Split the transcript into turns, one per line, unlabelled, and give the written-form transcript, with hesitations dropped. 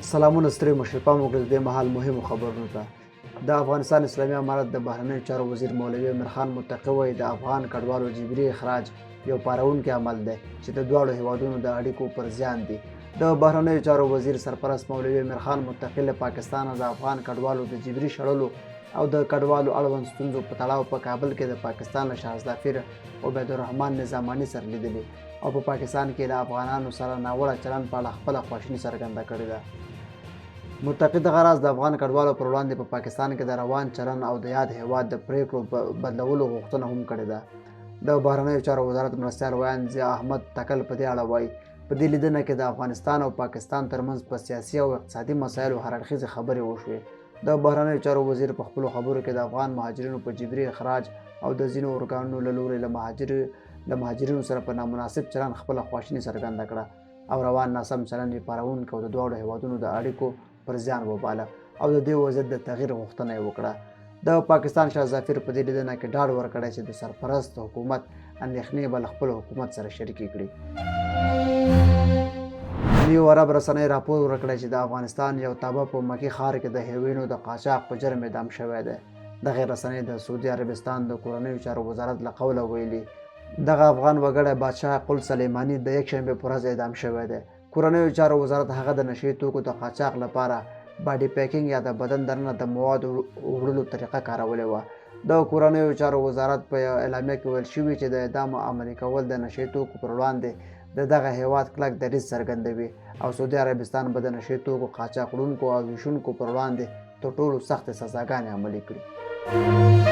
سلامونه سترې مشر، پام وکړئ د دې مهال مهمو خبرونو ته. د افغانستان اسلامي امارت د بهرنیو چارو وزیر مولوي امیرخان متقي وایي، د افغان کډوالو جبري اخراج یو پارونکی عمل دی چې د دواړو هیوادونو د اړیکو پر زیان دی. د بهرنیو چارو وزیر سرپرست مولوي امیرخان متقي له پاکستانه د افغان کډوالو د جبري شړلو او د کډوالو اړوند ستونزو په تړاو په کابل کې د پاکستان له شارژدافیر عبیدالرحمن نظاماني سره لیدلي او په پاکستان کې له افغانانو سره ناوړه چلند په اړه خپله خواشیني څرګنده کړې ده. متقي دغه راز د افغان کډوالو پر وړاندې په پاکستان کې د روان چلن او د یاد هېواد د پرېکړو بدلولو غوښتنه هم کړې ده. د بهرنیو چارو وزارت مرستیال ویاند ضیا احمد تکل په دې اړه وایي، په دې لیدنه کې د افغانستان او پاکستان ترمنځ په سیاسي او اقتصادي مسایلو هر اړخیزې خبرې وشوې. د بهرنیو چارو وزیر په خپلو خبرو کې د افغان مهاجرینو په جبري اخراج او د ځینو ارګانونو له لوري له مهاجرینو سره په نامناسب چلند خپله خواشیني څرګنده کړه او روان ناسم چلند یې پارونکی او د دواړو هېوادونو د اړیکو پر زیان وباله او د دې وضعیت د تغییر غوښتنه یې وکړه. د پاکستان شاه ظفیر په دې لیدنه کې ډاډ ورکړی چې د سرپرست حکومت اندېښنې به له خپل حکومت سره شریکې کړي. نیو عرب رسنۍ راپور ورکړی چې د افغانستان یو تابع په مکي ښار کې د هیروینو د قاچاق په جرم اعدام شوی دی. دغې رسنۍ د سعودي عربستان د کورنیو چارو وزارت له قوله ویلي، دغه افغان وګړی بادشاه قل سلیماني د یکشنبې په ورځ اعدام شوی دی. کورنیو چارو وزارت هغه د نشه يي توکو د قاچاق لپاره باډي پیکنګ یا د بدن دننه د موادو وړلو طریقه کارولې وه. د کورنیو چارو وزارت په یوه اعلامیه کې ویل شوي چې د اعدام عملي کول د نشه يي توکو پر وړاندې د دغه هېواد کلک دریځ څرګندوي او سعودي عربستان به د نشه يي توکو قاچاق وړونکو او ویشونکو پر وړاندې تر ټولو سختې سزاګانې عملي کړي.